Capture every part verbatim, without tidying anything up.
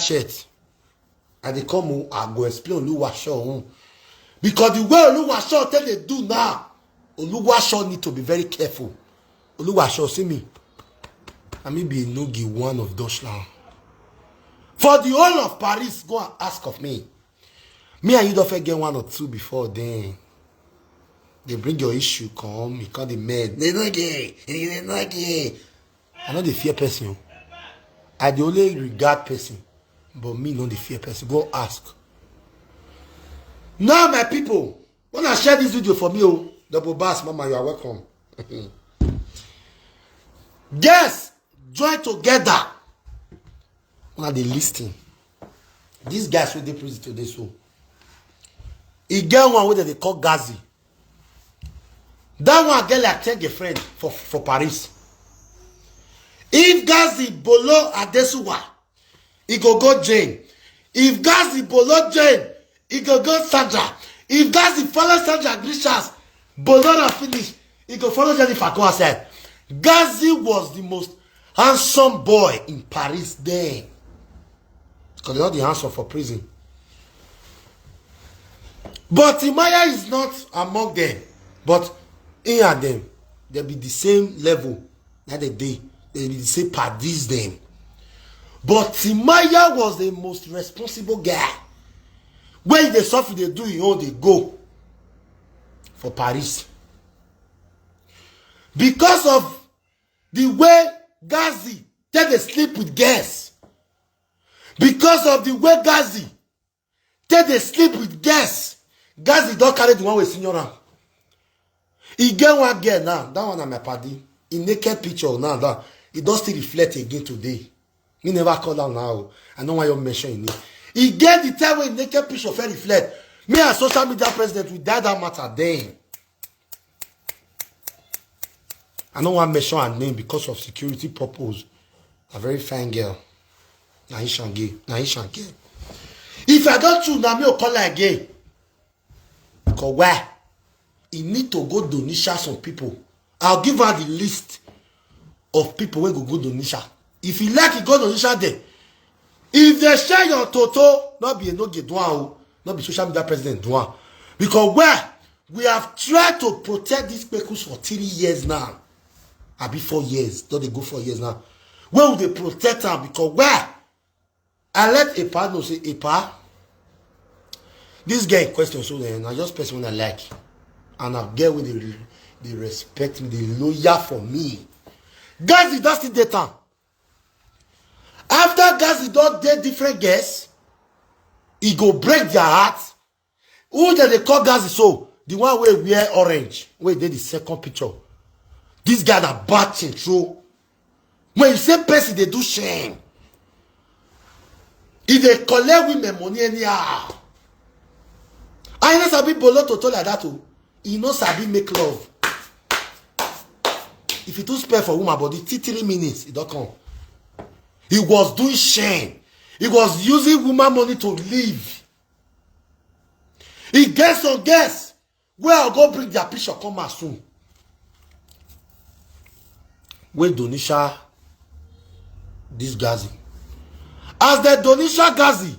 shirt. I dey come o, I go explain Oluwasho own. Because the way Oluwasho take dey do now, Oluwasho need to be very careful. Oluwasho, see me. I may be Enogi one of Deutschland. For the whole of Paris, go and ask of me. Me and you don't forget one or two before then. They bring your issue come, you call the men. They not gay. They not gay. I know they fear person. I dey only regard person, but me no dey fear person. Go ask. Now, my people, wanna share this video for me? Oh, double bass, mama, you are welcome. Yes, join together. Una dey listen. These guys wey dey prison today, so e get one wey dem dey call Gazi. That one get like ten girlfriend for, for Paris. If Gazi bolo Adesuwa, e go go Jane. If Gazi bolo Jane, e go go Sandra. If Gazi follow Sandra Grishas, bolo na finish, e go follow Jennifer go outside. Gazi was the most handsome boy in Paris then. Because they not the handsome for prison. But Timaya is not among them. But in at them, they be the same level. Now they dey, they be the same paddies them. But Timaya was the most responsible guy. When they suffer, they do his own, they go for Paris. Because of the way Gazi take dey sleep with girls. Because of the way Gazi take dey sleep with girls. Gazi don carry the one wey senior am. E get one girl now, that one na my paddy. E naked picture now, that e don still reflect again today. Me never call am now. I no want you mention im name. E get the time wey naked picture fit reflect. Me and social media president, we die that matter then. I no wan mention her name because of security purpose. A very fine girl. Na Ishange, na Ishange. If I don choose, na me go call her again. Because why? E need to go Donisha some people. I'll give her the list of people wey go go Donisha. If you like, you go Donisha there. If they share your toto, not be Enoge do am o, not be social media president do am. Because where we have tried to protect these kpekus for three years now, abi four years, don dey go four years now. Where we dey protect am because where I let Epa know say, Epa, this guy in question, so then I just person wey I like, and I get wey dey, dey respect me, dey loyal for me. Gazi don still date am. After Gazi don date different girls, e go break their heart. Who dem dey call Gazi so? The one wey wear orange, wey dey the second picture. This guy na bad thing true. When you say person dey do shame, e dey collect women money anyhow. I no sabi bolo toto like that o. E no sabi make love. If you too spend for woman body, till three minutes, e don come. He was doing shame. He was using woman money to live. E get some girls wey I go bring their picture come as soon. Wey Donisha this Gazi. As the Donisha Gazi,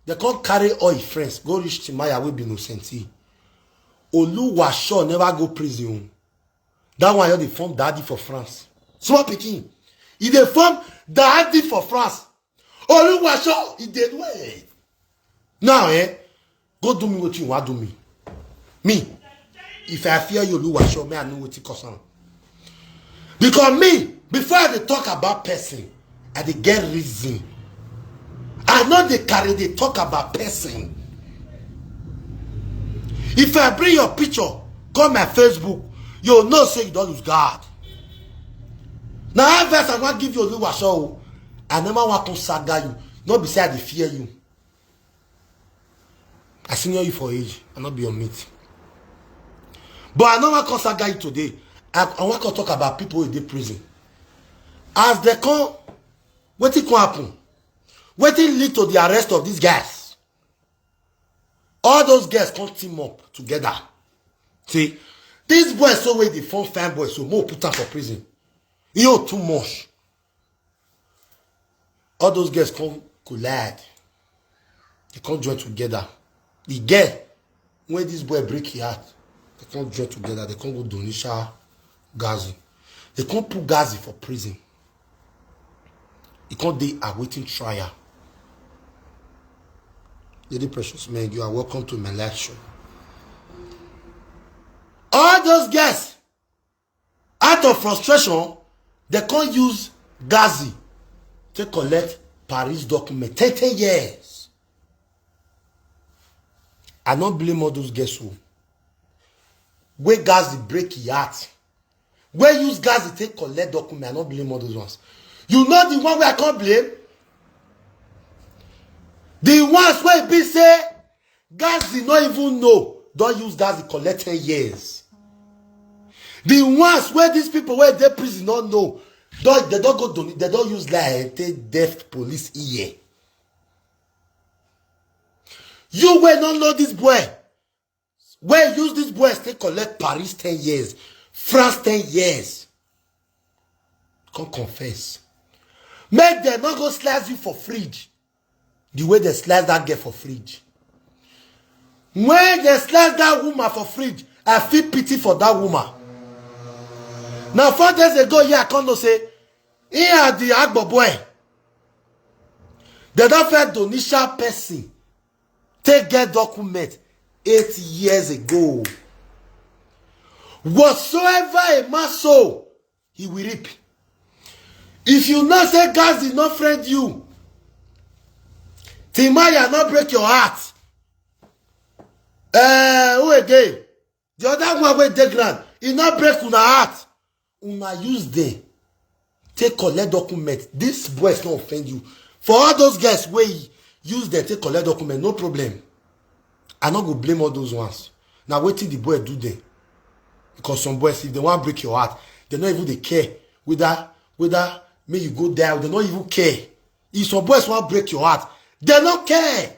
they come carry all his friends, go reach Timaya wey be Nocenti. Oluwasho never go prison. That one, you dey form daddy for France. Small pikin. E dey form daddy for France. Oluwasho, e dey do it. Now, eh, go do me wetin you wan do me. Me, if I fear you, Oluwasho, me, I know wetin cause am. Because me, before I dey talk about person, I dey get reason. I no dey carry dey talk about person. If I bring your picture, come my Facebook, you know say you don lose guard. Na advice I wan give you, Oluwasho o. I never wan come saga you. No be say I dey fear you. I senior you for age. I no be your mate. But I no wan come saga you today. I, I wan come talk about people wey dey prison. As they come, wetin come happen? Wetin lead to the arrest of these guys? All those girls come team up together. See, these boys so wey dey form fine boys, so more put am for prison. E too much. All those girls come, collide. They come join together. The girl, when this boy break him heart, they come join together. They come go Donisha Gazi. They come put Gazi for prison. He come dey awaiting trial. Lady Precious Man, you are welcome to my live show. All those girls, out of frustration, they come use Gazi to collect Paris document. Ten, ten years. I don't blame all those girls who. Wey Gazi break him heart. Wey use Gazi take collect document. I don't blame all those ones. You know the one wey I can't blame? The ones wey be say Gazi no even know, don't use Gazi collect ten years. The ones where these people where they prison don't know, don't, they don't go do, they don't use lie and take deaf police ear. You will not know this boy. Where use this boy take collect Paris ten years, France ten years. Come confess. Make them not go slice you for fridge. The way they slice that girl for fridge. When they slice that woman for fridge, I feel pity for that woman. Now, four days ago, yeah, I come to say, he had the Agbo boy. They don't fair Donisha person. Take get document eight years ago. Whatsoever a man sow, he will reap. If you know say Gazi not friend you, Timaya not break your heart. Uh, who again? The other one wey dey ground, e not break una heart. Una use them take collect document. This boys not offend you. For all those guys wey use them take collect document, no problem. I not go blame all those ones. Now wait till the boy do them. Because some boys, if they want break your heart, they not even they care whether whether may you go there. They not even care. If some boys want break your heart, they not care.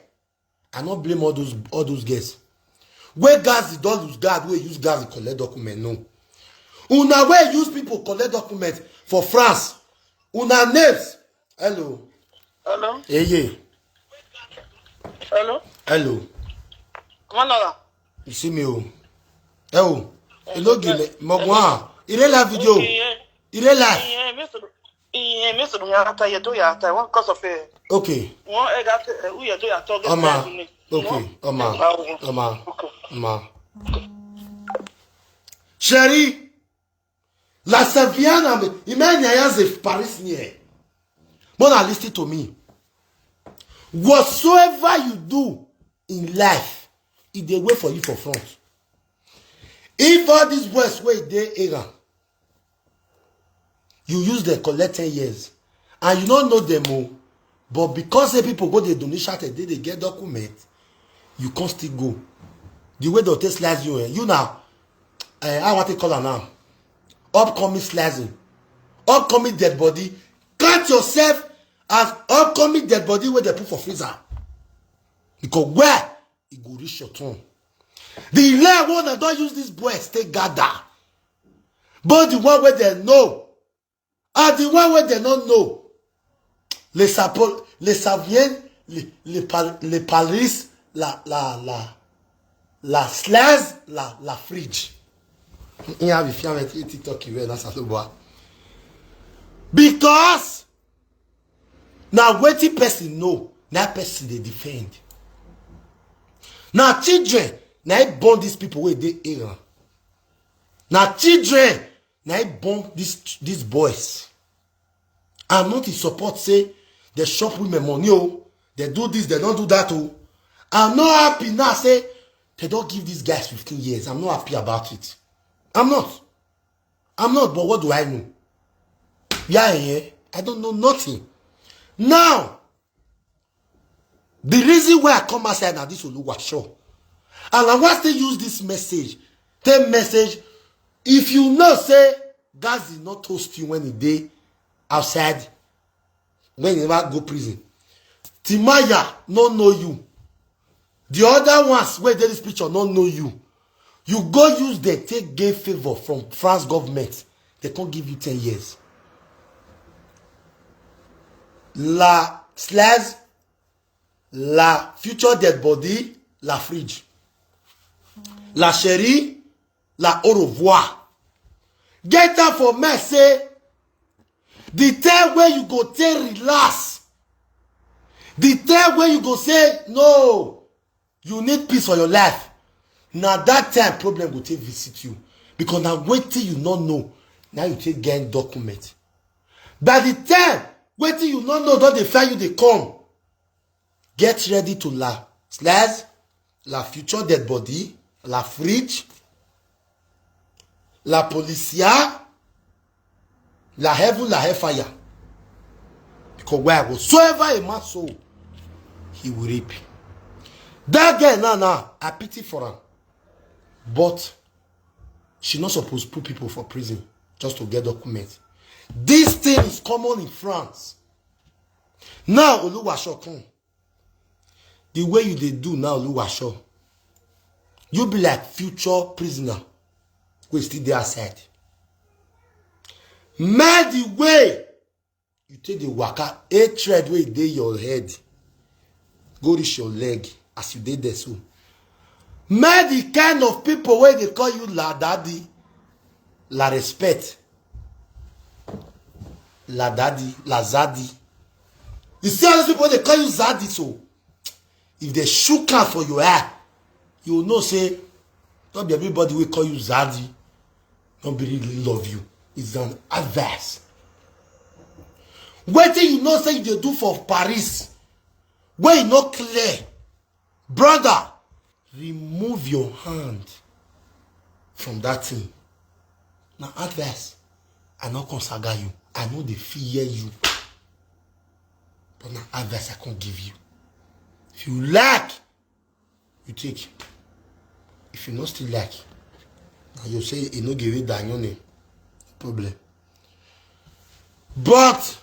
I not blame all those all those girls. Where Gazi don't lose guard, where use Gazi collect document, no. Una where use people collect document for France. Una names. Hello. Hello. Hey, yeah. Hello. Hello. Come on, Lala. You see me, oh. Oh. Hello, Gile. Mogwa. Irela video. Okay, yeah. Irela. Yeah, Mister Yeah, Mister Dunyata, you do your time. One cause of a Okay. one egg at who you do your talk. Ama. Okay. Ama. Ama. Ama. Sherry. La Saviana me. Imagine I as if Paris near. Mona, listen to me. Whatsoever you do in life, it dey wait for you for front. If all these boys wey dey era, you use them collect ten years, and you don't know them all, but because say people go dey donation, they dey get document, you can't still go. The way they take slice you, eh, you now, eh, I want to call her now. Upcoming slicing, upcoming dead body. Count yourself as upcoming dead body where they put for freezer. Because where it go reach your turn. The line one I don't use this boy stay gather. But the one where they know, and the one where they don't know, les sapol, les saviens, les, les, pal, les palis, la, la, la, la slaz, la, la fridge. Yeah, if you have a TikTok, you will not boy. Because now wetin person know, na person dey defend. Na children na im born these people wey dey Iran. Na children na im born these these boys. I'm not in support say they shop women money o, they do this, they don't do that o. I'm not happy now say they don't give these guys fifteen years. I'm not happy about it. I'm not. I'm not, but what do I know? Yeah, yeah. I don't know nothing. Now, the reason why I come outside now, this Oluwa show. And I want to use this message. Take message. If you know, say, Gazi not toast you when he day outside, when he never go prison. Timaya no know you. The other ones where there is picture no know you. You go use them take gain favor from France government. They can't give you ten years. La Slash la future dead body, la fridge, la chérie, la au revoir. Get am for me say the time wey you go take relax, the time wey you go say no, you need peace for your life. Na that time problem go take visit you, because na wetin you no know, na you take gain document. By the time wetin you no know don dey find you dey come, get ready to la slash, la future dead body, la fridge, la policia, la heaven, la hellfire. Because why? Whatsoever a man sow, he will reap. That girl now, now, I pity for her. But she not supposed to put people for prison just to get documents. This thing is common in France. Now, Oluwasho come. The way you dey do now, Oluwasho, you be like future prisoner wey still dey outside. Make the way you take dey waka, hatred wey dey your head go reach your leg as you dey there so. Make the kind of people wey dey call you la daddy, la respect, la daddy, la zaddy. You see all those people wey dey call you zaddy so, if they shook am for your eye, you know say no be everybody wey call you zaddy no be really love you. It's an advice. Wetin you know say you dey do for Paris wey e no clear, brother, remove your hand from that thing. Na advice. I no come saga you. I no dey fear you. But na advice I come give you. If you like, you take. If you no still like, na you say e no give you Daniel name. No problem. But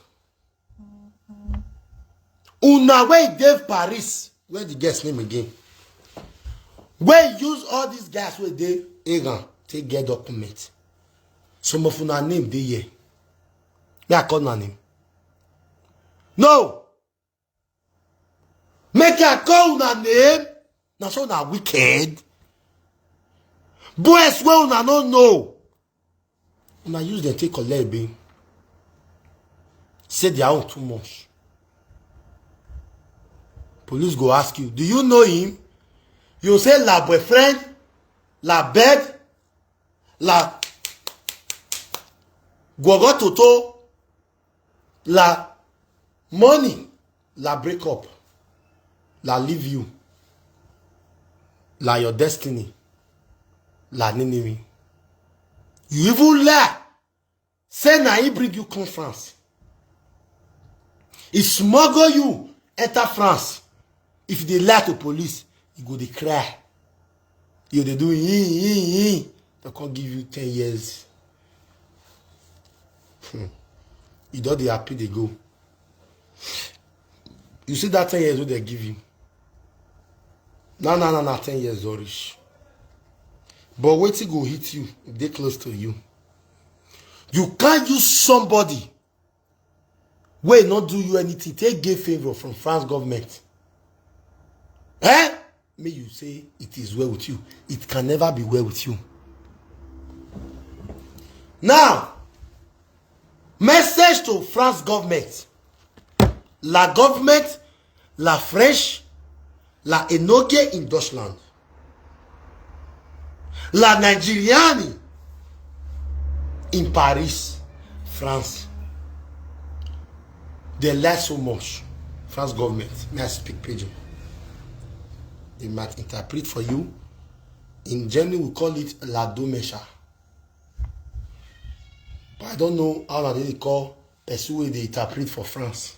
una wey dey Paris, where the girl's name again? Wey use all these guys wey dey Iran take get document. Some of una name dey here. May I call una name? No. Make I call una name? Na so una wicked. Boys wey una no know. Una use dem take collect bail. Say their own too much. Police go ask you, do you know him? You say la boyfriend, la bed, la gogo toto, la money, la break up, la leave you, la your destiny, la niniwi. You even lie. Say na he bring you come France. He smuggle you enter France. If you dey lie to police, you go dey cry. You dey do yin, yin, yin. They come give you ten years. Hmm. You don dey happy dey go. You see that ten years wey they give you. Na, na, na, na, ten years don reach. But wetin go hit you, e dey close to you. You can't use somebody wey no do you anything, take get favor from France government. Eh? May you say it is well with you. It can never be well with you. Now, message to France government. La government, la French, la Enoge in Deutschland, la Nigeriani in Paris, France. They lie so much. France government, may I speak pidgin? They might interpret for you. In Germany, we call it la domecha. But I don't know how na dey call person wey dey interpret for France.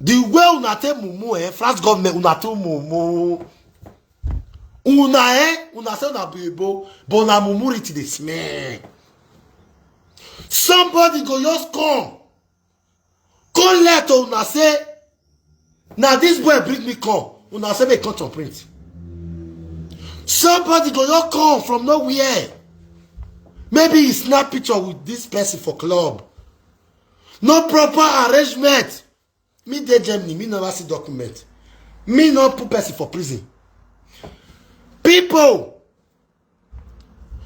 The way una take mumu, eh, France government, una take mumu. Una, eh, una say una be ebo, but una mumu reach dey smell. Somebody go just come, come let una say, na this boy bring me come. Una say make come to print. Somebody go just come from nowhere. Maybe he snap picture with this person for club. No proper arrangement. Me dey Germany, me never see document. Me no put person for prison. People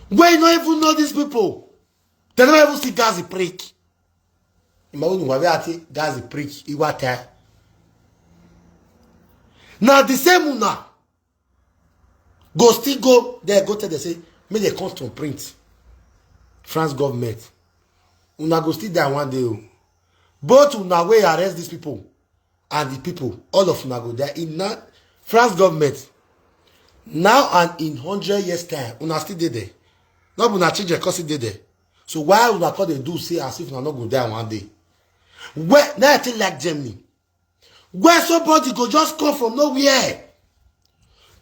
wey no even know these people, they never even see Gazi prick. Ima unu wa ati Gazi prick iwata. Na the same una go still go there, go tell them say make they come to print. France government, una go still die one day o. Both una wey arrest these people and the people, all of una go die. In na France government, now and in hundred years time, una still dey there. No be una children come still dey there. So why una come dey do say as if una no go die one day? Where na I take like Germany, where somebody go just come from nowhere,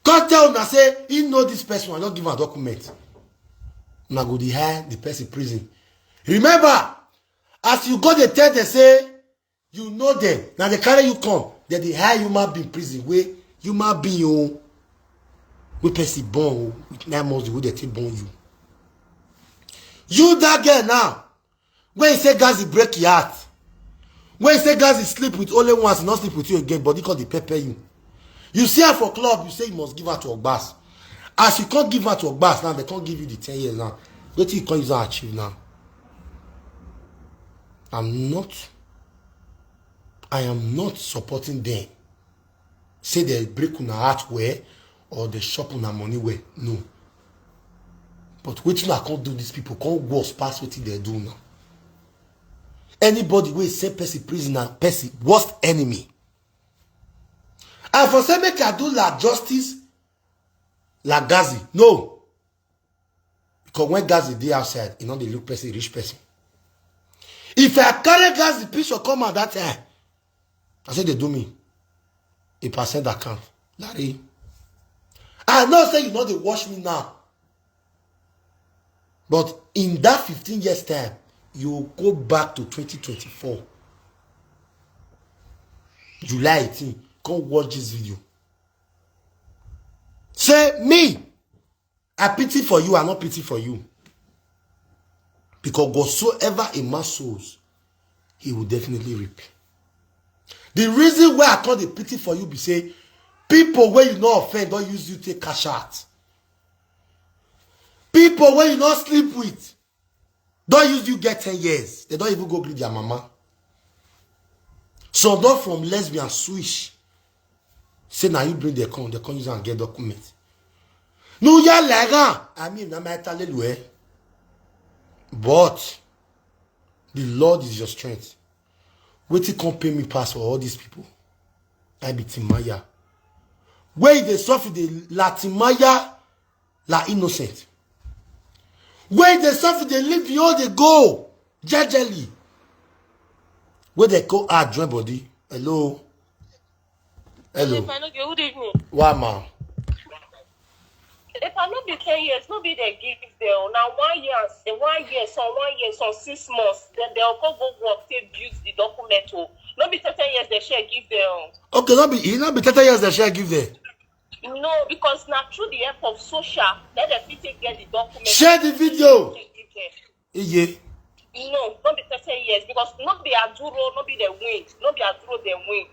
come tell una say he know this person and no give am document. Una go dey hide the person prison. Remember, as you go dey tell them say you know them, na they carry you come, they dey hide human being prison, wey human being o, wey person born o, with nine months wey they take born you. You that girl now, when you say Gazi break your heart, when you say Gazi sleep with only once, not sleep with you again, body come dey pepper you. You see her for club, you say you must give her to Ogbas. As you can't give her to Ogbas now, they can't give you the ten years now. Wetin you come use am achieve now? I'm not, I am not supporting them. Say they break una heart well or they chop una money well. No. But wetin I can't do, these people can't worse pass wetin they do now. Anybody wey send person prison na person worst enemy. I for say make I do like justice like Gazi. No. Because when Gazi dey outside, e no dey look person, reach person. If I carry Gazi picture come out that time, I say they do me a percent account. Larry, I know say you no dey watch me now. But in that fifteen years time, you go back to twenty twenty-four, July eighteen, come watch this video. Say me, I pity for you, I not pity for you. Because whatsoever a man sows, he will definitely reap. The reason why I call the pity for you be say, people wey you no offend don use you take cash out. People wey you no sleep with don use you get ten years. They don't even go greet their mama. Some don from lesbian switch. Say na you bring the con, the con use and get document. No, ya lega. I mean, na my talelu eh. But the Lord is your strength. Wetin come pay me pass for all these people? I be Timaya. Where they suffer the Latimaya la innocent. Where they suffer they live the all they go. Jejely. Where they go ah join body. Hello. Hello. If I no get good evening. Why ma? If I no be ten years, no be they give them. Now one year, and s- one year, some one year, some six months. Then they'll go go work, take build the document. Oh, no be ten years they share give them. Okay, no be e no be thirty years they share give them. No, because now through the help of social, let them fit take get the document. Share the video. Take give them. Iye. No, no be thirty years because no be Aduro, no be the win, no be Aduro the win.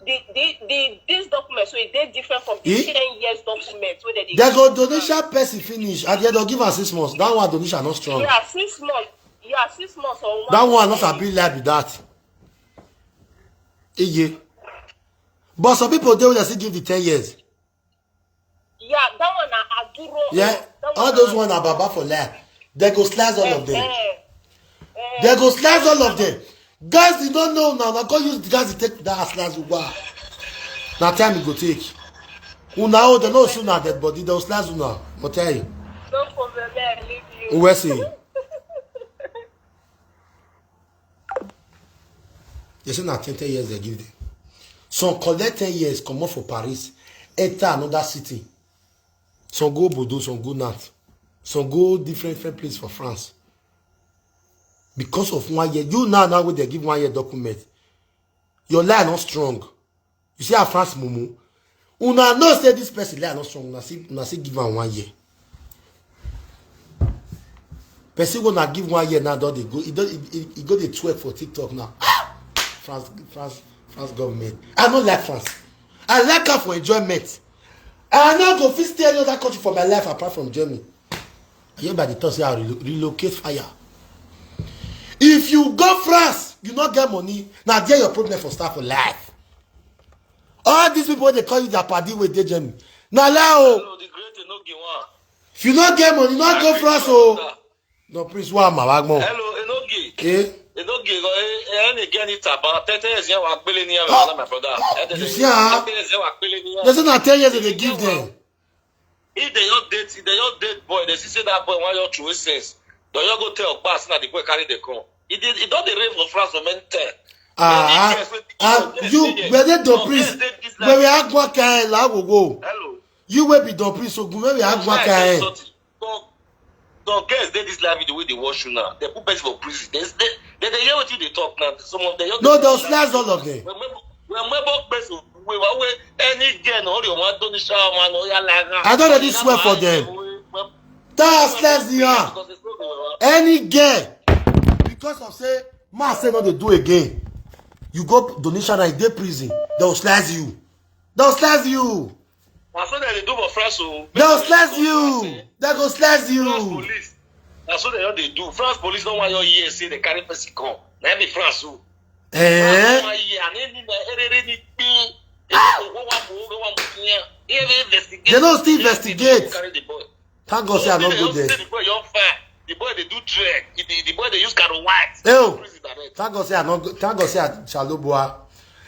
The the the this document so it dey different from the Eh? ten years document wey dem dey They give go now. Donation person finish. At the end, they'll give her six months. That one donation not strong. Yeah, six months. Yeah, six months or one That one year. Not a big lie be that. Iye. But some people they will still give the ten years. Yeah, that one na Aduro. Yeah, That all those na one are baba for life. They go slice all of them. Eh, eh. They go slice all of them. Guys, you don't know now. Now go use the guys to take that slice. Wow. Now time it go take. Una oh, they no soon na dead body. They go slice una. Mo tell you. No problem, I leave you. We see. They say na ten, ten years they give them. Some collect ten years, come off for Paris, enter another city. Some go Bordeaux, some go Nantes, some go different different place for France. Because of one year, you now now wey they give one year document, your lie not strong. You see how France mumu. Una know say this person lie not strong. Una see, una see give am one year. Person gonna give one year now. Don't they go? He don't. He, he, he go dey twerk for TikTok now. Ah! France, France, France government. I no like France. I like her for enjoyment. I no go fit stay any other country for my life apart from Germany. I hear by the talk say I relo- relocate fire. If you go France, you no get money. Now there your problem for start for life. All these people wey dey call you their padi wey dey Germany. Na lie o. Hello, the great Enogi one. If you no get money, no go France o. No, please, why am I wrong? Hello, Enogi. Eh? Enogi, eh, eh, any again it's about thirty years yẹn wà pélé ní ẹ̀rọ, my brother. You see, ah? Thirty years yẹn wà pélé ní They say na ten years they dey give them. If they don't date, if they don't date boy, they see say that boy want your true sense. Don't you go tell pass now the boy carry the come. It did, it don't dey rain for France for many time. Ah, ah, you were they don priest. Where we are going, la go go. Hello. You will be don priest, so where we are going. Some girls dey this life the way they watch you now. They put person for prison. They they they, they hear what you they talk now. Some of them. No, they'll slice all of them. When when when person we were we any girl no your man don't shower man no ya like. I don't already swear for them. That slice the hand. Any girl, because of say man say no they do again. You go donation and dey prison. They'll slice you. They'll slice you. Na so dem dey do for France o. They'll slice you. They go slice France you. Police. Na so dem don dey do. France police no wan your hear say dem carry person come. Na be France o. Eh? One year and any na erere ni pin. Owó wa kò owó wa mú yẹn. If they investigate. They don't still investigate. Carry the boy. Thank God say I no go They there. say the boy your fine. The boy dey do drug. The, the, the boy dey use caro white. Ew. Prison direct. Thank God say I no go. Thank God say I shall no boa.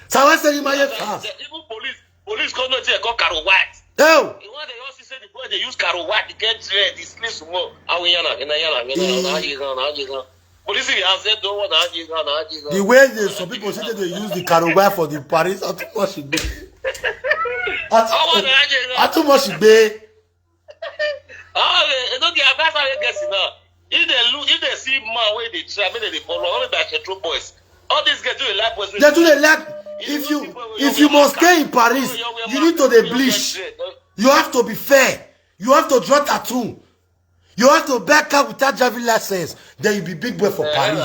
So I say you my Even fast. police police come not here call caro white. Ew. The one they also say the boy they use caro white to get dread. He sleep small. How we yana yana yana yana yana yana yana. Police he has said don't want to yana yana. The way they, some people say they use the caro white for the Paris, I too much it be. I want to yana. I too much it be. Oh, they don't get advice how they get now. If they look, if they see man where they try, maybe they follow. Only by Central boys. All these girls do they like boys. They do they like if you if you must stay in Paris, you need to dey bleach. You have to be fair. You have to draw tattoo. You have to back up without driving license. Then you be big boy for Paris.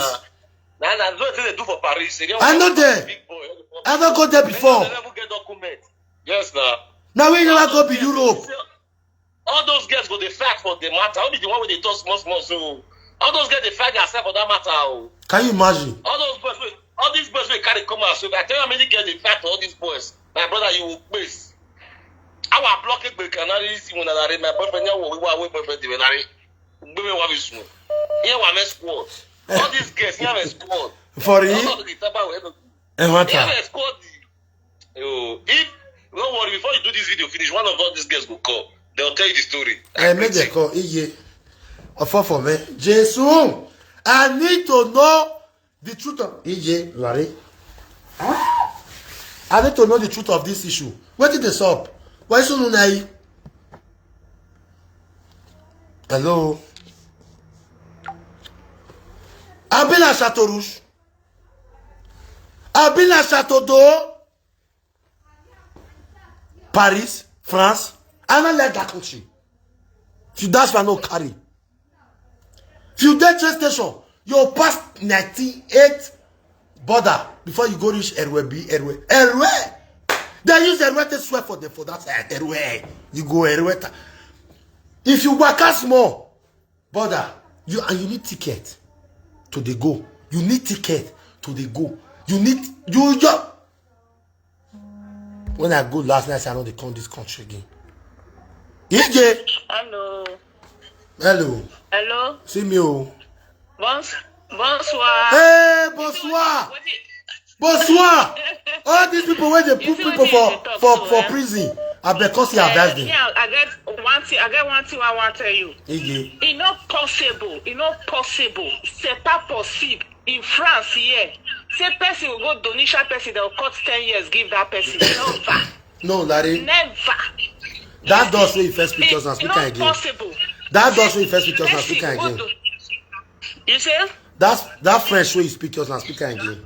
Nah, nah, that's what they do for Paris. They don't I know want them. Big boy. I don't go there before. They never get document. Yes, now. Now we never go be Europe. All those girls go they fight for the matter. Only the one with the talk small small. So all those girls they fight themselves for that matter. Oh. Can you imagine? All those boys, wey- all these boys we carry come out. So if I tell you how many girls they fight for all these boys, my brother, you will face. Our block it, but can I see when I my boyfriend? Yeah, we were boyfriend. When I give me one small. Yeah, one squad. All these girls, yeah, a squad. For All real? of the taba we Eh, what Yeah, time? a squad. Yo, if don't worry before you do this video finish, one of all these girls will call. They'll tell you the story. Eh, make them call. Iye. Offer for me. Jesus. I need to know the truth of Iye, Larry. I need to know the truth of this issue. What did they stop? Why so no nai? Hello. I've been at Chateau Rouge. I've been at Chateau d'Eau. Paris, France. I don't like that country. If you that's why no carry. If you dey train station, you pass ninety-eight border before you go reach Erwe B, Erwe. Erwe! They use Erwe to swear for them for that side. Erwe. You go Erwe. Ta- If you walk out small border, you and you need ticket to the go. You need ticket to the go. You need you just when I go last night, I know they come this country again. E J, Hello. Hello. Hello. See me, oh. Bons- bonsoir. Hey, bonsoir. What is- Bonsoir. All these people where they put see people wetin for you dey talk for so, for eh? prison. I beg cause you advise Eh, me, them. I, I get one thing. I get one thing I want to tell you. E J. E no possible. E no possible. C'est pas possible. In France here, say person will go donation person, they'll cut ten years, give that person. Never. No, Larry. Never. That does say you first pictures and It's speak not again. Possible. That does say you first pictures and Person speak will go again. do- You say? That's that French way you speak yours and speak again.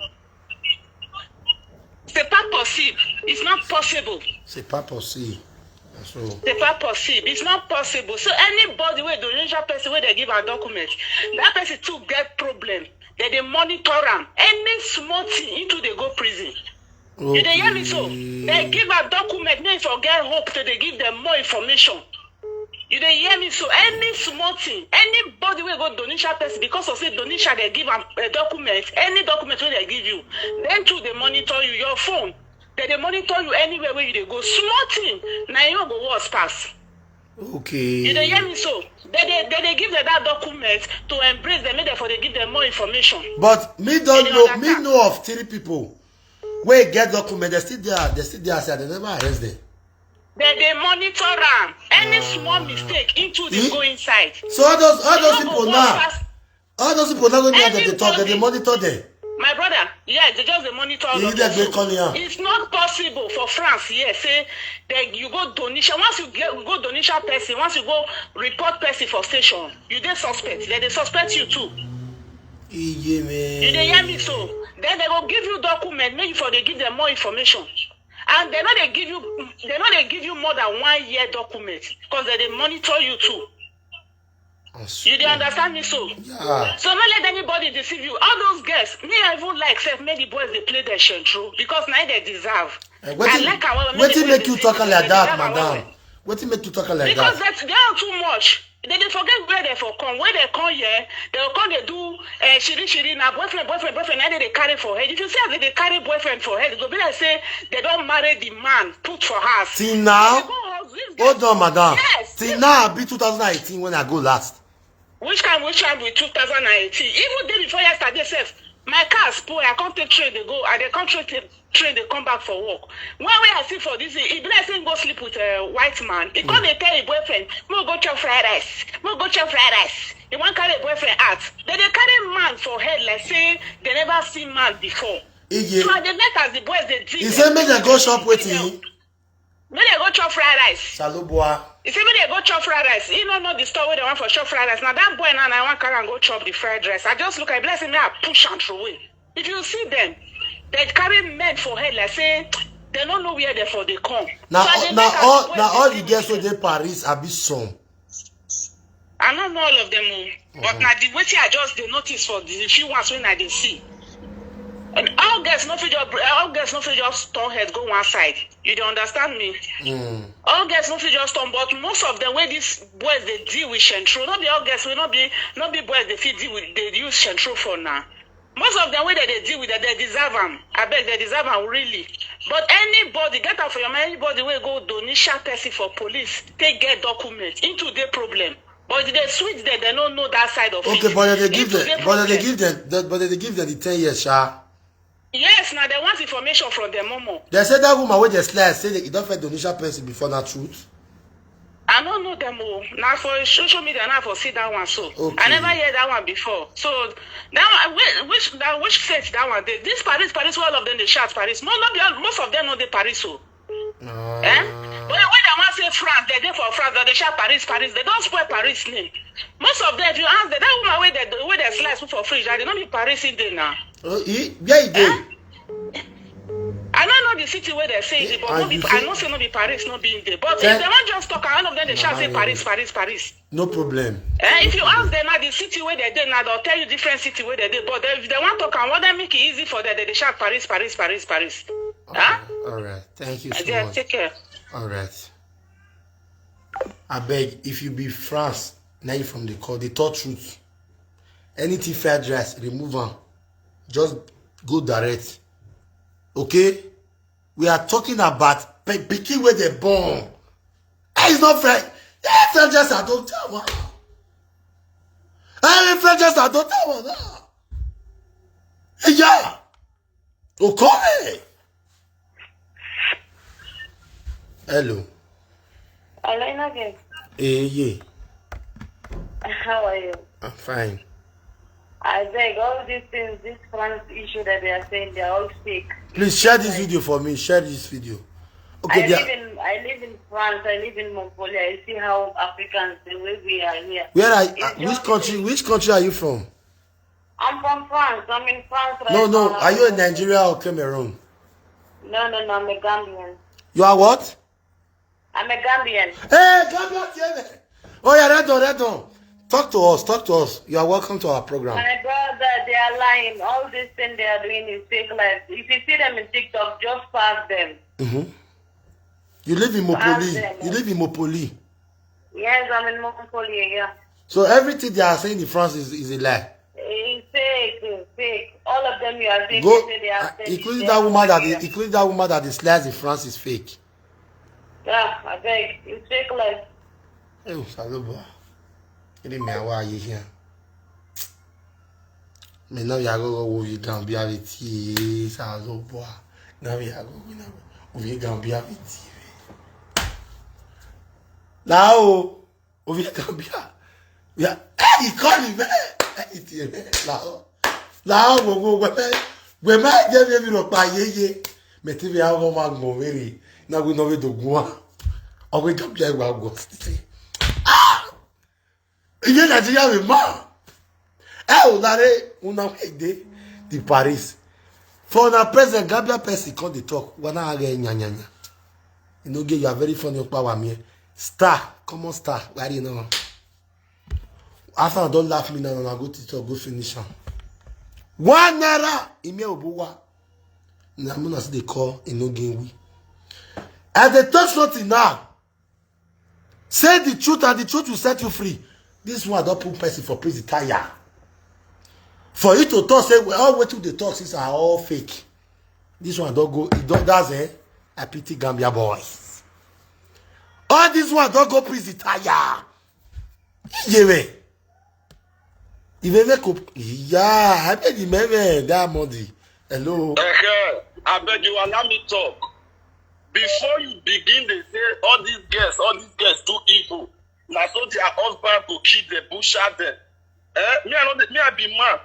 C'est pas possible. It's not possible. C'est pas possible. So C'est pas possible. It's not possible. So anybody wey donation person wey they give a document, that person too get problem. They dey monitor am. Any small thing into they go prison. You dey hear me so? They give her document, make for get hope to dey give them more information. You dey hear me so? Any small thing, anybody wey go Donisha person because of say Donisha dey give am a document, any document wey they give you, then too they monitor you, your phone, they dey monitor you anywhere where you dey go. Small thing, na you go worse pass. Okay. You dey hear me so? They dey they dey give them that document to embrace them, make them for dey give them more information. But me don't know, me know of three people wey get document, they still there, they still there, say they never arrest them. They dey monitor am. Any small mistake, into the go inside. So all those all those people now, all those people now wey dey talk, they dey monitor them. My brother, yeah, they just dey monitor all You of dey them. call am. It's not possible for France here. Say that you go Donisha. Once you get you go Donisha person, once you go report person for station, you dey suspect. Then they suspect you too. Iye me. You dey hear me so? Then they go give you document, make you for dey give them more information. And they no dey give you they no dey give you more than one year document because they dey monitor you too. You dey understand me so? Yeah. So no let anybody deceive you. All those girls, me I even like sef make the boys dey play their shentro because na they deserve. Eh, wetin- I like am well, wetin the make boys you dey talk play- like they that, deserve am madam? well. Wetin make you talk like Because that? that they are too much. They dey forget where they for come. Where they come here, they will come they do uh, shiri shiri. Now boyfriend, boyfriend, boyfriend. Now they dey carry for head. If you see as they dey carry boyfriend for head, it go be like say they don't marry the man put for house. Till now, They go house, this hold girl- on, madam. Yes. Till now, I be two thousand eighteen when I go last. Which kind, which kind with two thousand eighteen? Even day before yesterday, sef, my car spoil. I come take train, they go. I dey come train, take train, they come back for work. When we are still for this, he be like say he go sleep with a white man. He come dey tell his boyfriend, "Mo go chop fried rice. Mo go chop fried rice." He wan carry boyfriend out. They dey carry man for head like say they never see man before. Iye. So I dey make as the boys dey deal. He say make dem go shop wetin? Make dem go chop fried rice. Shalobua. He say make dem go chop fried rice. He no know the store where they want for chop fried rice. Now that boy now, I want carry and go chop the fried rice. I just look at blessing me, I push and throw away. If you see them, they carry men for head like say they don't know where they for they come. Now, So I dey now make as all boys now dey all the deal girls with wey dey Paris, I be some. I no know all of them o, but na the wetin I just dey notice for the few ones wey I dey see. And all girls no fit just all girls no fit just turn head go one side. You dey understand me? All girls no fit just turn, but most of them wey these boys dey deal with shentro, no be all girls wey no be no be boys dey fit deal with dey use shentro for now. Most of them wey dem dey deal with dem, dem deserve am. Abeg, dem deserve am really. But anybody, get am for your mind, anybody wey go Donisha person for police, take get document, into the problem. But if they sweet them, they don't know that side of it. Okay, but they give Into them, the but they problem. give them, that- but they give them the ten years, sha. Yes, now they want information from them, Momo. They say that woman wey dey slice say they don't fed Donisha person before, na truth. I don't know them all. Now for social media, now for see that one so. Okay. I never hear that one before. So that one, which, which that which state that one dey? This Paris, Paris, all of them they shout Paris. Most not be all, most of them know the Paris so. Eh? But when they want say France, they dey for France, they shout Paris, Paris. They don't spoil Paris name. Most of them, if you ask them, that woman where they where they slice for fridge, they don't be Paris in there now. Oh, he, where he dey? I don't know the city where they say it, but And no be, you I say- know say no be Paris, no be in there. But Thank- if they want just talk, all of them they shout say Nah, Paris, Paris, Paris. No problem. Eh, if you ask them now the city where they dey now, they'll tell you different city where they dey. But if they want talk, I want them make it easy for them. They, they shout Paris, Paris, Paris, Paris. Huh? All right. Thank you so Yeah, much. Take care. All right. I beg, if you be France, now you from the call, the third truth. Anything fried rice, remove am. Just go direct. Okay? We are talking about pe- pikin wey dey born. Hey, it's not fair. Yeah, fried rice, I don't tell one. Hey, fried rice, I don't tell one. Yeah. Okore. Hello. Hello, Inoge. Eh, yeah. How are you? I'm fine. I beg, all these things, this France issue that they are saying, they are all fake. Please share this video for me. Share this video. Okay, I there- live in I live in France. I live in Mongolia. I see how Africans, the way we are here. Where are It's uh, which just- country? Which country are you from? I'm from France. I'm in France right No, no. now. Are you in Nigeria or Cameroon? No, no, no. I'm a Gambian. You are what? I'm a Gambian. Hey, Gambia, T V. Oh yeah, red on, red on. Talk to us. Talk to us. You are welcome to our program. My brother, they are lying. All this thing they are doing is fake life. If you see them in TikTok, just pass them. Mm-hmm. You live in Mopoli. Ask them. You live in Mopoli. Yes, I'm in Montpellier, yeah. So everything they are saying in France is, is a lie. It's fake, it's fake. All of them you are saying, Go, they say they are uh, fake. including They that are woman that fake. is, including that woman that is slice in France is fake. Yeah, I beg. It's fake life. Hey, Salobo. Any me, why are you here? Me now you go go with Gambia with tea, Salobo. Now you go with now with Gambia with tea. Now, with Gambia. Yeah, hey, call him, eh? Hey, tea, eh? Now, now, go, go, go, eh? We might get me, me, look, by ye, ye. Me, T V, I go, man, go, very. Now we know we do go on. Or we Gambia, we go. Ah! Iye Nigeria we ma. Eh, o dare, una we dey the Paris. For na present Gambia person come dey talk. Wana age nya nya nya. You know, you are very funny, Okpa Wamie. Star, common star. Why you know? After I don't laugh me now, I go to talk, go finish am. One naira, Ime Obuwa. Na me na still dey call, e no gain we. As they talk something now, say the truth and the truth will set you free. This one don put person for prison tire. For you to talk, say, well, all wetin dey talk, since are all fake. This one don go, e don, that's eh, I pity Gambia boys. All this one don go prison tire. Yewe. Iveve ko, yeah, I bet the meme that money. Hello. Uh-huh. I beg you, allow me talk. Before you begin, they say all these girls, all these girls too evil. Now so their husband go kill them, butcher them. Eh? Me, I know that, me, I be man.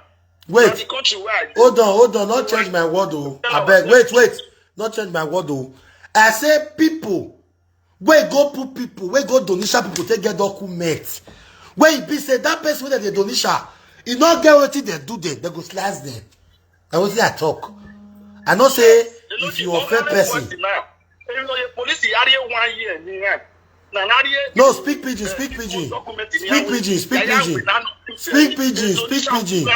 Wait. Na the country where I dey. Hold on, hold on. Not change my word, oh. I beg. Wait, wait. Not change my word, oh. I say people. Wey go put people, wey go Donisha people take get document. Wey e be say that person wey dem dey Donisha, e no get wetin dem do them, dem go slice them. Na wetin I talk. I know say if you offend person. Èmi lọ yẹ police yàrá yẹ one year ni ẹ. Na yàrá yẹ. No, speak pidgin, speak pidgin. Speak pidgin, speak pidgin. Speak pidgin, speak pidgin.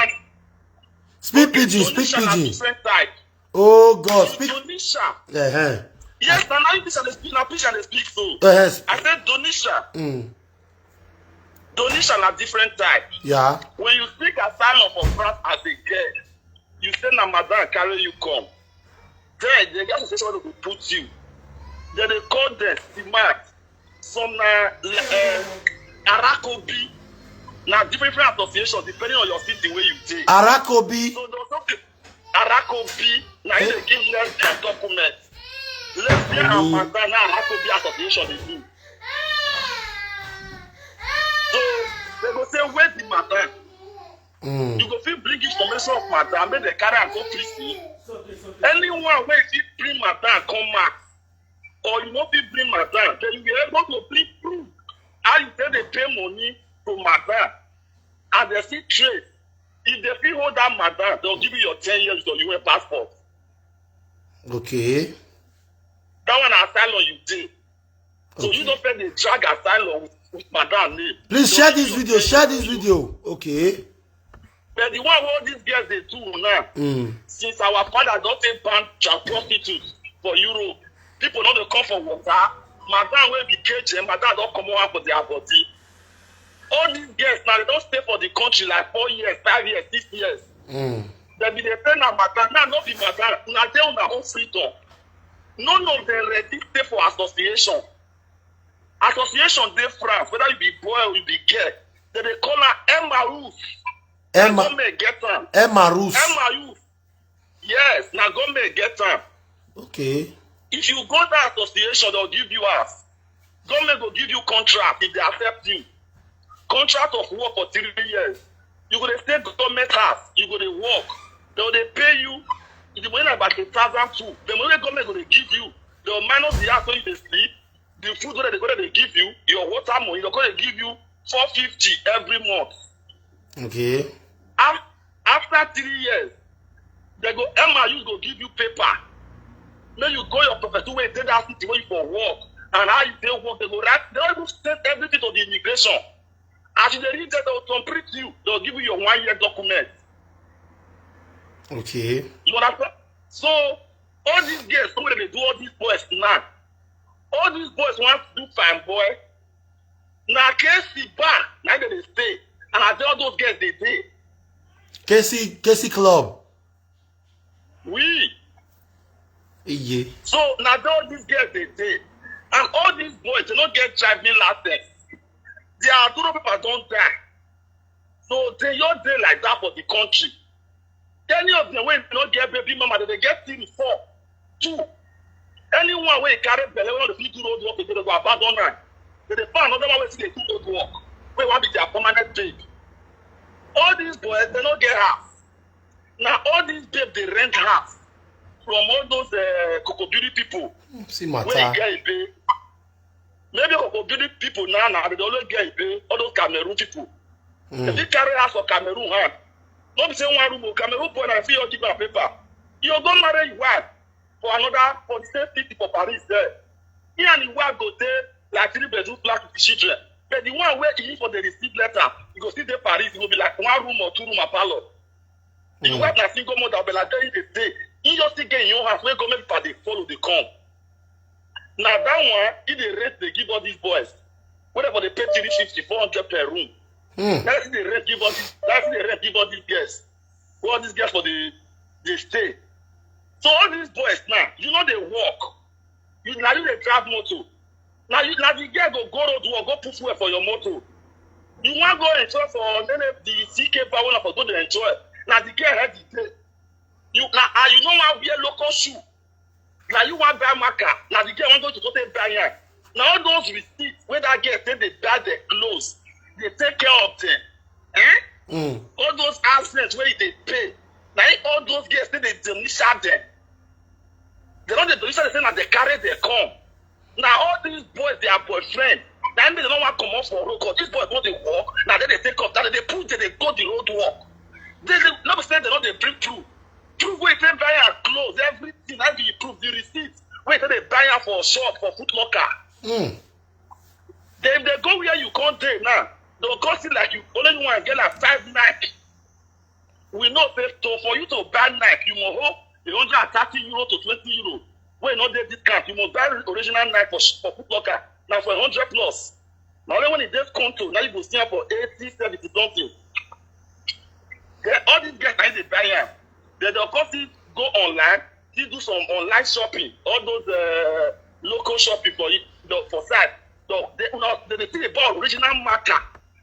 Speak pidgin, speak pidgin. Different type. Oh God, speak. Donisha. Uh-huh. Yes, na na English I dey speak, na English I dey speak so. Uh-huh. I said Donisha. Mm. Donisha na different type. Yeah. When you seek asylum for France as a girl, you say na madam carry you come. Then the girl association wey go put you. Then they call them smart. Some na uh, Arakobi. Na different different association depending on your city where you dey. Arakobi. So those of the Arakobi na him dey give lesbian document. Lesbian and madam na Arakobi association dey do. So they go say where the madam. Mm. You go fit bring information of madam make dem carry am go prison. Anyone wey fit bring madam come out or you no fit bring madam, then you be able to bring proof how you take dey pay money to madam and dem still trace. If dem fit hold that madam, dem go give you your ten years with your U N passport. Okay. That one na asylum you dey. So you no fit dey drag asylum with, with madam name. Please So share give this you video. your Share ten this years. Video. Okay. But the one wey all these girls dey do now, Mm. since our father don take ban child prostitutes for Europe, people no dey come for water. Madam wey be K J, madam don comot one for their body. All these girls now, they don stay for the country like four years, five years, six years. Mm. Dem be dey say na madam, now no be madam. Una dey una own freedom. None of them ready stay for association. Association dey France, whether you be boy or you be girl, dem dey call am Emmaüs. Emma, Government get am. Emmaüs. Emmaüs. Yes, na government get am. Okay. If you go that association, they'll give you house. Government go give you contract if they accept you. Contract of work for three years. You go dey stay government house. You go dey work. They go dey pay you. The money na about a thousand two. The money wey government go dey give you, they go minus the house wey you dey sleep, the food wey they go dey give you, your water money, they go dey give you four fifty every month. Okay. Af- after three years, they go M I U go give you paper. Make you go your professor wey dey that city wey you for work and how you dey work. They go write. They don even send everything to the immigration. As you dey read that, they will complete you. They will give you your one year document. Okay. You understand? So all these girls wey dey do all these boys now, all these boys want to do fine boy. Na K C bar na dem dey stay, and I tell all those girls dey dey. K C K C club. We Iye. So na there all these girls dey dey, and all these boys dey no get driving license. Their duro paper don die, so they all dey like that for the country. Any of them wey no get baby mama, they dey get three, four, two. Anyone wey carry belle wey no dey fit do road work again, they go abandon am. They dey find another one wey still dey do road work, wey wan be their permanent babe. All these boys, they no get house. Na all these babe dey rent house from all those uh, Cocoa Beauty people. See Wey matter. Get a babe. Maybe Cocoa Beauty people now, now they always get a babe. All those Cameroon people. If you carry house for Cameroon, huh? No be say one room, oh, Cameroon boy na fit you give am paper. You go marry your wife for another for the same city for Paris there. He and his wife go dey like three bedroom flat with the children. But the one wey he for the receive letter, he go still dey Paris. He go be like one room or two room and parlor. The wife na single mother, but like that he dey stay. He just still get him own house wey go make people dey follow dey come. Na that one he dey rent dey give all these boys. Whether for dey pay three fifty, four hundred per room. That's he dey rent give all these. That's he dey rent give all these girls. All these girls for the the stay. So all these boys now, you know they work. You na you dey drive motor. Na you na the girl go go road work go put fuel for your motor. You wan go enjoy for nene the C K power na for go dey enjoy. Na the girl head the day. You na ah, you no wan wear local shoe. Na you wan buy marker. Na the girl wan go to go take buy am. Na all those receipts wey that girl take dey buy the clothes, dey take care of them. Eh? Mm. All those assets wey you dey pay, na im all those girls take dey donisa them. They don dey donisa them say na dey carry them come. Na all these boys their boyfriend. Na im make dem no wan comot for road cause these boys no dey work. Na dem dey take up that dem dey put dem dey go the road work. They dey no be say dem no dey bring proof. Proof wey take buy am clothes, everything na be proof, the receipt wey take dey buy am for shop for Foot Locker. Mm. Dem dey go where you come dey now. Dem go see like you only you wan get like five Nike. We know say to for you to buy Nike, you must hold a hundred and thirty euro to twenty euro. Wey no dey discount, you must buy original Nike for sh- for Foot Locker. Na for a hundred plus. Na only when e dey conto, na you go see am for eighty, seventy something. Then all these guys na dey buy am. Then dem come still go online, still do some online shopping. All those uh, local shopping for you the, for side. So they una they dey still dey buy original marker.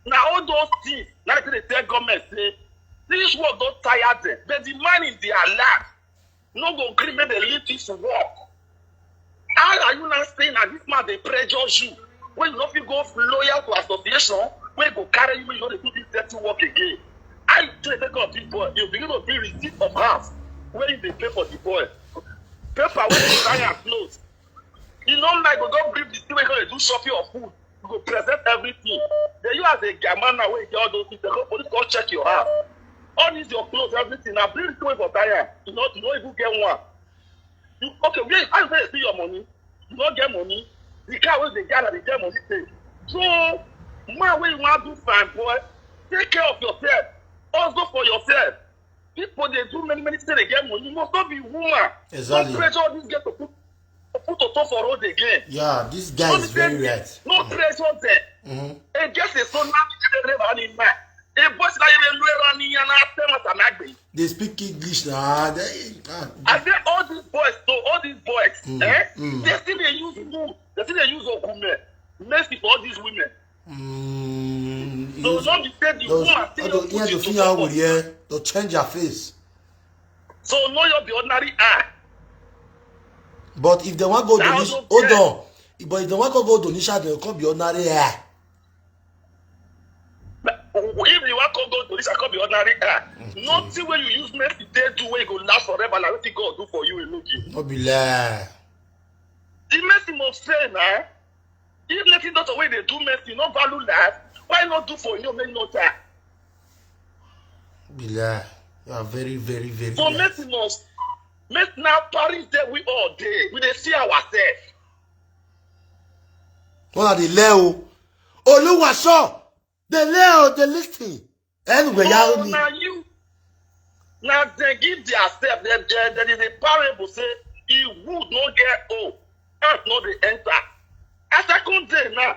Na all those things na dey dey tell government say this work don tire them. But the man in their life no go gree make dem leave this work. How are you now saying that this man dey pressure you when you no fit go loyal to association wey go carry you make you no dey do this dirty work again? How you take take up this boy? You begin to bring receipt of house wey you dey pay for the boy, paper wey you buy am clothes. You no like go go bring the thing wey you go dey do shopping or food. You go present everything. Then you as a guy man now wey get all those things, dem go police come check your house. All these your clothes, everything. Na bring the thing wey for buy am. You no you no even get one. You okay? Where how you take dey see your money? You no get money. The car wey dey get na dey get money take. So man wey you wan do fine boy, take care of yourself. Also for yourself. People dey do many many things dey get money. You must not be woman. Exactly. No pressure all these girls to put to put toto for road again. Yeah, this guy No is be very say right. No Mm. pressure them. Mhm. E get a so now dey run in mind. A boy say you dey run in and after what am I doing? They speak English now. They, ah, I say all these boys, so all these boys, Mm, eh? Mm. They still dey use wood. They still dey use ogume. Mercy for all these women. Mm, So use- no be say the those- woman still those- dey yeah, put the it thing I to would hear, they'll change her face. So no you be ordinary eye. But if they want go That Donisha, also hold clear. On. But if they want to go Donisha, they'll come be ordinary eye. If you wan come go to this, I come be ordinary eye. Nothing wey you use mercy take do wey go last forever na wetin God do for you alone. No be lie. The mercy must fail na. If nothing doctor wey dey do mercy no value life, why not do for you make no die? Be lie. You are very, very, very So right. mercy must make na Paris dey we all dey. We dey see ourselves. What are the Leo? Oluwaso. Dey lay o, dey listen. Anyway, ya So ni. Now you, now they give their step. There, there, there is a parable say, "He wood no get hole, ant no dey enter." A second day now,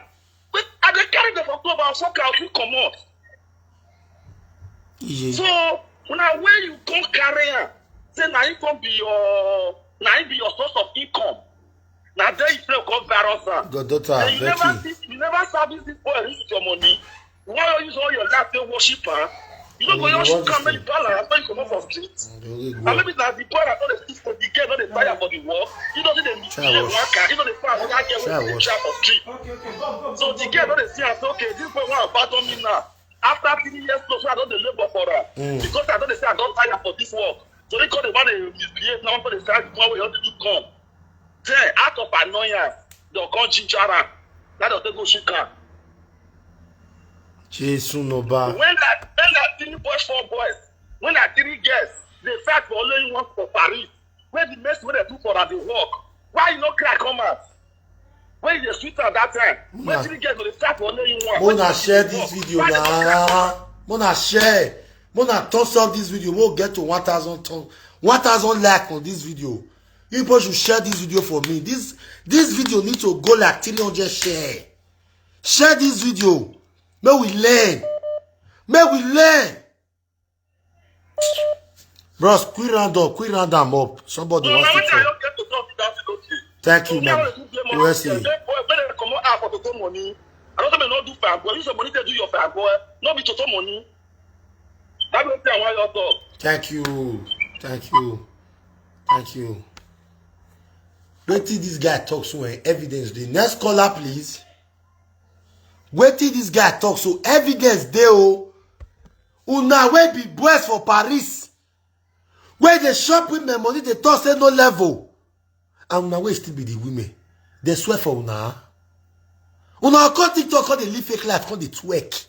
but I dey carry them for club and fuck out, you comot. Iye. So now when you come carry am, say now you come be your, now you be your source of income. Now there you still come virus am. Goddaughter, And you never Becky. see, you never service this boy with your money. Why you use all your life to worship her? You don't go Mm, worship what is come make it? You balance, so you come off street. Very And good. Maybe that's the boy that don't exist, the girl don't dey tire for the work. You don't see them Try the wash. worker. You don't dey find another girl Try with the wash. try for street. Okay, okay, go, go, So go, the go, girl go. Don't dey see am say, "Okay, this boy want to abandon me now." After three years plus, I don't dey labor for her. Mm. Because I don't dey say I don't tire for this work. So they call the one they misbehave now, for the side one way you do come. Then out of annoyance, they'll come ginger her. Now they'll take go shoot her. Jesu no ba. When that when that three boys, four boys, when that three girls, they fight for only one for Paris. When the mess when they do for her, they work. Why you no cry come out? When you dey sweet at that time, when Una- three girls go dey fight for only one. Mona share this video now. Mona share. Mona toss up this video. We'll get to one thousand ton, one thousand like on this video. You people should share this video for me. This this video need to go like three hundred share. Share this video. May we learn. May we learn. Bros, quick round up, quick round them up. Somebody No, wants na to wetin I talk. Don't get to talk without it, okay. Thank you, So, man. now they do play money. We'll see. They boy, when they come out for the money, I don't say no do fine boy. Use your money to do your fine boy. No be toto money. That be wetin I want you talk. Thank you. Thank you. Thank you. Wetin this guy talk so eh, evidence dey. Next caller, please. Wetin this guy talk so evidence dey o. Una wey be boys for Paris, wey dey shop women money, dey talk say no level. And una wey still be the women, dey swear for una. Una come TikTok, come dey live fake life, come dey twerk.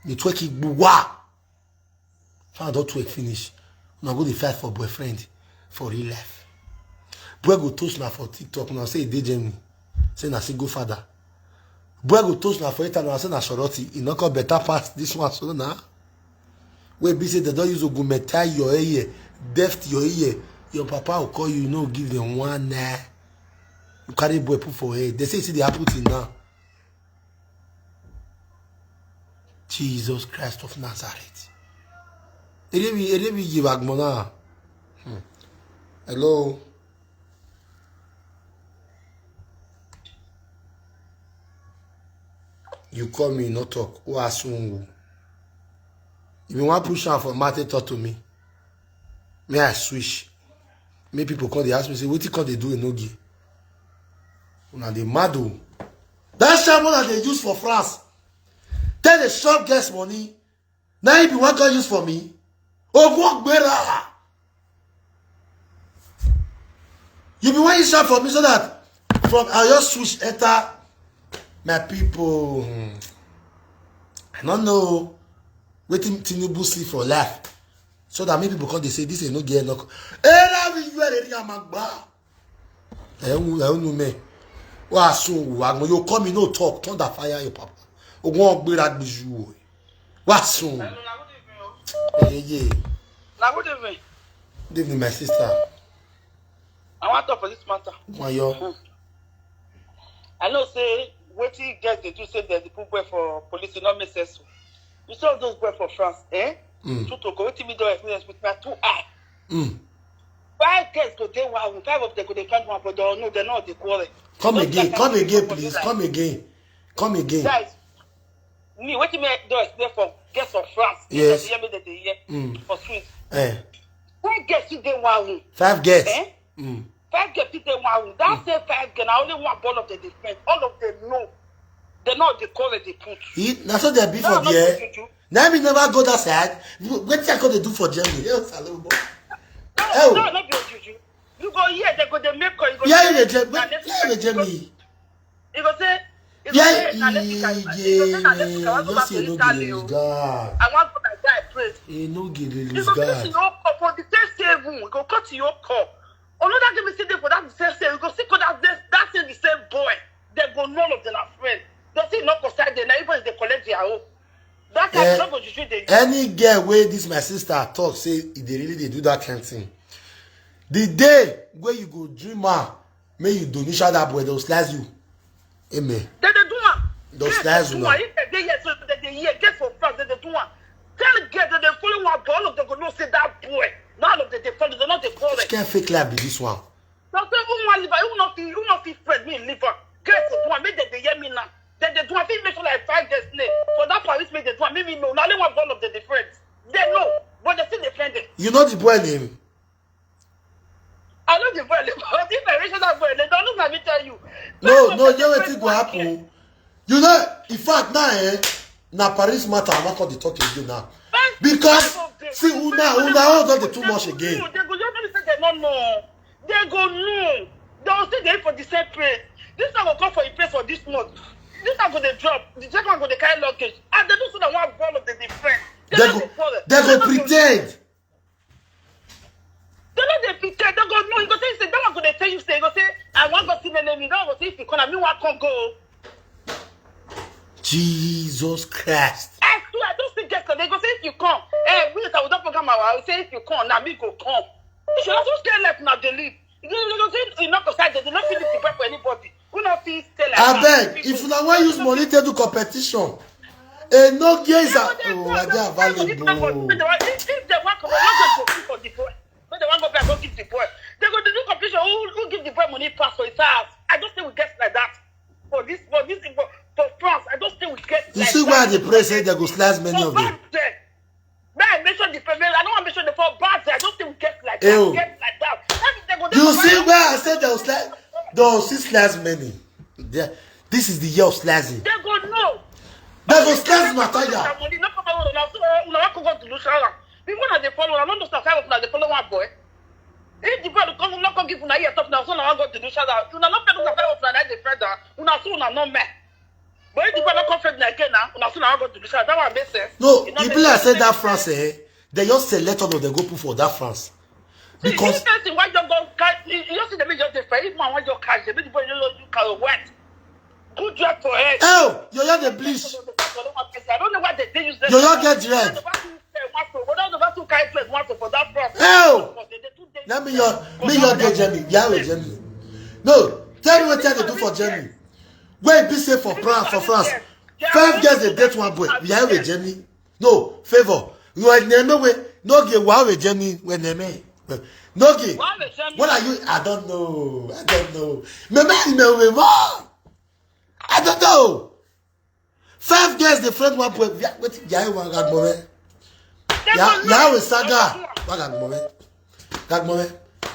Dey twerk igbuwa. If I don't twerk finish, una go dey fight for boyfriend for real life. Boy go toast na for TikTok, una say e dey Germany. Say na single father. Boy go toast na for internet, say na Shoroti. E no come better pass this one so na. Wey be say they don use ogunme tie your ear, deft your ear. Your papa will call you, you no give them one naira. You carry boy put for head. They say see dey happen till now. Jesus Christ of Nazareth. Erebi erebi yiwagmona. Hmm. Hello. You call me, no talk. Who ask you? If you want push am for matter, talk to me. May I switch? Make people come dey ask me say wetin come dey do Enogie. Una dey mad o. That same one that they use for France. Tell the shop guest money. Now you be one come use for me. Ogun Ogbera. You be one use shop for me so that from I just switch enter my people. Hmm. I don't know wetin Tinubu see for life. So that many people come dey say this is no get no. Era we you are area magba. I don't know me. Wa so wa mo you come no talk, thunder fire your papa. Ogun Ogbera gbiju o. Wa so. Hello, na good evening o. Yeah, yeah. Na good evening. Good evening, my sister. I wan talk for this matter. Wayo. I know say wetin girls dey do say dem dey put boy for police, e no make sense o. You see all those boys for France, eh? Mm. True talk, wetin me don experience with my two eye. Mm. Five girls go dey one room, five of them go dey find one, but they no, they no dey quarrel. Come Those again, guys come dey again, come please. like, Come again. Come again. Guys, me wetin me don explain for girls for France. Yes. Dem dey hear me, dem dey hear Mm. for street. Eh. Five girls fit dey one room. Five girls. Eh? Mm. Five girls fit dey one room. That same five girls, na only one ball of them dey spend. All of them know. They know the color they put. He, na so they be No, for no there. be juju. Now me never go that side. Wetin I go dey do for Germany? Yes, hello, boy. No, Oh. No, no be juju. You go here, they go dey make call. You go Yeah, say, you dey Germany. "Na Yeah, Mexican." you dey Germany. You go say, you go Yeah, say, "Na Mexican." You go say, "Na Mexican. I wan go you back to say no Italy get o. God. I wan go my guy place." You no get You ladies go cut God. your call for the same seven. You go cut your call. Another give me say dey for that same seven. You go see call that same, that same the same boy. They go know all of them are friends. They see no concern them. Na even if they Any girl wey this my sister talk say e dey really dey do that kind thing, the day wey you go dream am, make you donation that boy, dem go slice you. Amen. Dem dey do am. Dem go Girls slice dey do una. Am. If dem dey here, so dem dey here. Girls for France, dem dey do am. Tell girls dem dey follow one boy, all of dem go know say that boy. Na all of dem dey follow, dem no dey quarrel. Which kind fake life be this one? Na say who wan leave am, who no fit, who no fit friend me leave am. Girls dey do am, make dem dey hear me now. Dem dey do am, fit make sure like five girls name for that Paris, make dem do am, make me know. Na only one ball of dem dey friend. Dem know, but dem still dey friend dem. You know the boy name? I know the boy, but if I reach that boy, dem don look at me tell you. No, Five no, of you know dem wetin friend go one happen. You know, in fact, now eh, na Paris matter I wan come dey talk again now. Because see, una una all don dey too much again. Dem go just say dem no know. Dem go know. Dem go still dey for the same place. This one go come for a place for this month. This one go dey drop. The second one go dey carry luggage. And dem do so that one ball of dem dey friend. Dem go dem go pretend. Dem no dey pretend. Dem go know. You go say, say that one go dey tell you say, you go say, I wan go see enemy. That one go say if you come, na me wan come go. Jesus Christ. I swear, I don see girls, dem go say if you come, eh, we that we don program our, I say if you come, na me go come. You should also stay left now, dey live. You go say you no go side, dem no fit leave the boy for anybody. Who no fit stay like that? Abeg, if una wan use money take do competition, e no get is a oh, I dey available. If if dem wan come, dem wan go give for the boy. When dem wan go back, go give the boy. Dem go dey do competition. Who who give the boy money pass for his house? I don say we get like that for this for this for, for France. I don say we get You like see that. Why I dey pray say dem go slice many For of them? bad there. May I mention the family? I don't want to mention the for bad there. I don't think we get like that. Ew. We get like that. That means dem go dey You for see bad. Why I say dem go slice? Dem go see slice many. They- This is the year of slicing. Dem go know. Dem go slice matter ya. That money, no come out, una so una wan come go delusional. People na dey follow, una no know say five of una dey follow one boy. If the boy come, no come give una ear talk, una so una wan go delusional. Una no fit know say five of una na dey friend am. Una so una no men. But if the boy no come friend una again now, una so una wan go delusional. That one make sense. No, E no e make be like sense. Say that France, eh, dem just select all of dem go put for that France. See, Because this person wey just go catch, you you just see the man just dey fair. If man wan just catch, the man the boy just look carry wet. Good job for head. Oh, you hear the bleach. I don't know why they dey use that. You don't get dread. Why don't you carry dress once for that front? Oh. Because they dey too dey Let me your me your day journey. Yeah, we journey. No, tell me what they do for journey. Where be say for France, for France. Five girls they date one boy. Yeah, we journey. No favor. You are never way. No give wow we journey. We name. No give. What are you? I don't know. I don't know. Maybe I know we more. I don't know. Five girls the friend one boy. Yeah, what yeah, one got more. Yeah, yeah, we saga. One got more. Got more.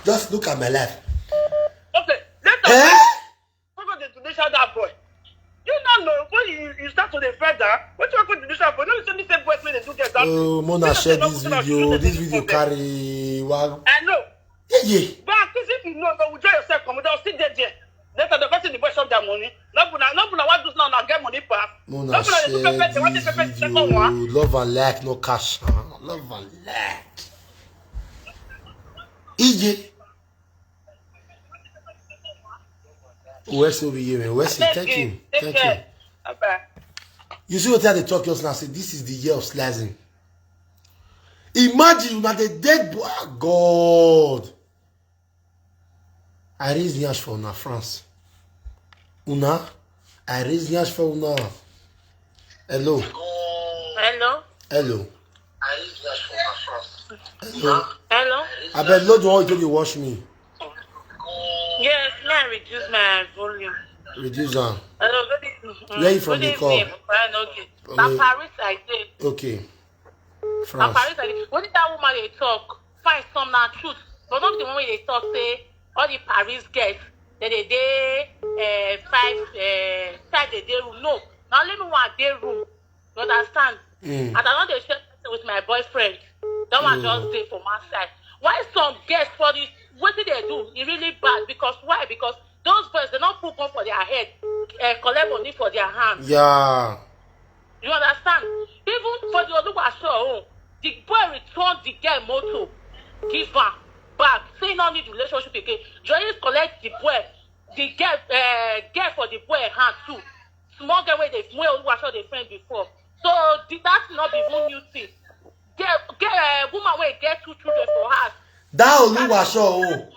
Just look at my life. Okay. Let us Eh? How about the donation that boy? You don't know when you, you start to the further. What you want to donation for? No, you say me say boys when they do get that. Oh, Mona, share this video. This video carry. Wow. I know. Yeah, yeah. But at least if you know, you withdraw yourself from there. Sit there, there. Later, the person the boy shop their money. No, but no, but what do now? Now get money back. Mona, share this video. Love and like, no cash. Huh? Love and like. E J. Where's over here, man? Where's he? Thank you. Thank you. Bye. You see what I dey talk just now? Say this is the year of slicing. Imagine una dey dead boy. Ah, God. I raise the ash for una France. Una, I raise the ash for una. Hello. Hello. Hello. Hello. I bet Lord want you to watch me. Yes, may I reduce my volume? Reduce am. Hello, good evening. Mm, Where you from good dey call? Evening. Fine, okay. Okay. Na Paris I dey. Okay. Na France. Paris I dey. What did that woman dey talk? Fine, some na truth, but not the one wey dey talk say all the Paris girls dem dey dey uh, five uh, five dey dey room. No, na only me one dey room. You understand? Mm. And I don dey share person with my boyfriend. That one just dey for one side. Why some girls for the wetin they do, e really bad because why? Because those boys they not put gun for their head, uh, collect money for their hand. Yeah. You understand? Even for the Oluwaso own, the boy return the girl motor, give her back. Say no need relationship again. Joyce collect the boy, the girl, uh, girl for the boy hand too. Small girl wey dey wey Oluwaso dey friend before. So the, that thing not be even new thing. get get uh, woman wey get two children for house. That Oluwasho o.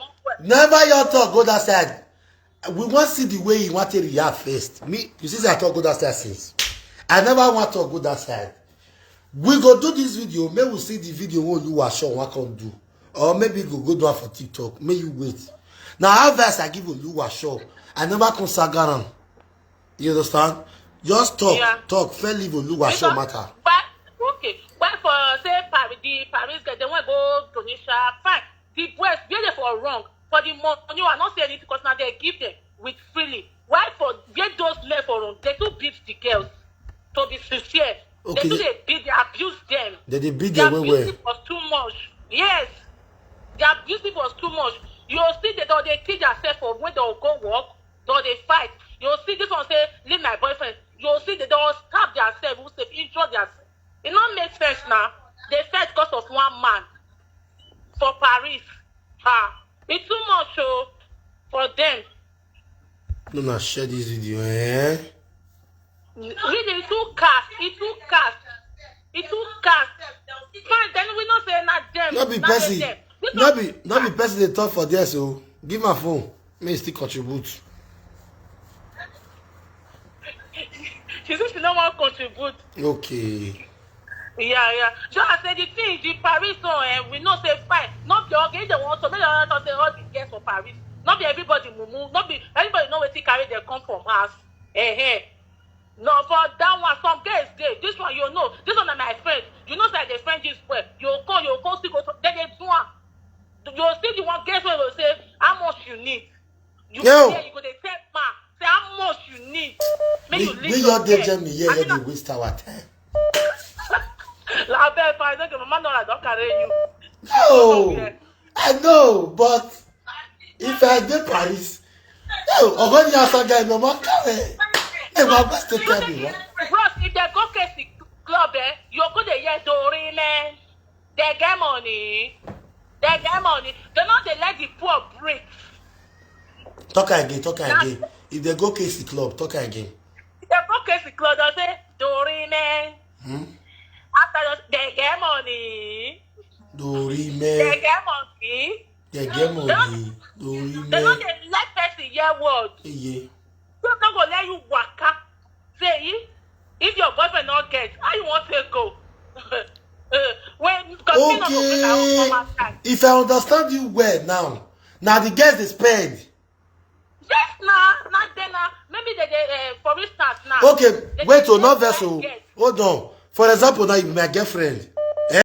Never your talk go that side. We want see the way he want to react first. Me, you see, say I talk go that side since. I never want talk go that side. We go do this video. May we see the video wey Oluwasho want come do, or maybe go go do am for TikTok. May you wait. Now, how verse I give Oluwasho? I never come saga am. You understand? Just talk, Yeah. talk. Fair leave Oluwasho Because matter. Why, okay, why for say Paris, the Paris girl, they want go Tunisia, fine. The boys, where they for wrong? For the money, I not say anything because now they give them with freely. Why for where those men for wrong? They too beat the girls. To be sincere, Okay, they too they- they beat, they abuse them. They dey beat Their them well, well. Abuse was too much. Yes, their abuse was too much. You see, they don't they kill themselves for when they go work, don't they fight. You see, this one say, "Leave my boyfriend." You see, they don't stab themselves, who say injure themselves. It not make sense now. They fight because of one man for Paris. Ha, it's too much, oh, for them. No, na share this video, eh? Really, it too cast. It too cast. It too cast. Fine, then we not say not them. No be not person. Them. This No one- be no be person they talk for there, so give my phone. May still contribute. She said she no want contribute. Okay. Yeah, yeah. So I said the thing, the Paris one, eh, we know say fine. Not be okay. They want to make another say all the girls for Paris. Not be everybody mumu. Not be everybody know where to carry their come from house. Eh eh. No, for that one, some girls dey. This one, you know. This one na my friend. You know say I dey friend this boy. You come, you come still go to, then they do one. You see the one girls wey go say how much you need. You Yo. There, you go dey tell man say how much you need. Make you We, leave we your your day girl. journey here, I here mean, they waste our time. La belle, fine, okay, mama no, I don't carry you. No, Yeah. I know, but if I dey Paris, yo, Ogoni Asa guy, no man carry. Hey, my best to tell me what. Bros, if they go case the club, eh, you go dey hear Dorime. They get money. They get money. They not they let the poor break. Talk again, talk again. If they go case the club, talk again. If they go case the club, they say Dorime. Hmm? After that, they get money. They Dorime, get money. they get money. They not Dorime, they let person hear word. yeah. Dem no go let you waka. Say if, if your boyfriend not get, how you want to go? Uh, when because me not go bring our home Okay. outside. If I understand you well now, now the girls they spend. Yes, na na then na maybe they dey uh, for instance now. Okay, they wait, dey oh, not get vessel. Yes. Hold on. For example, now you be my girlfriend.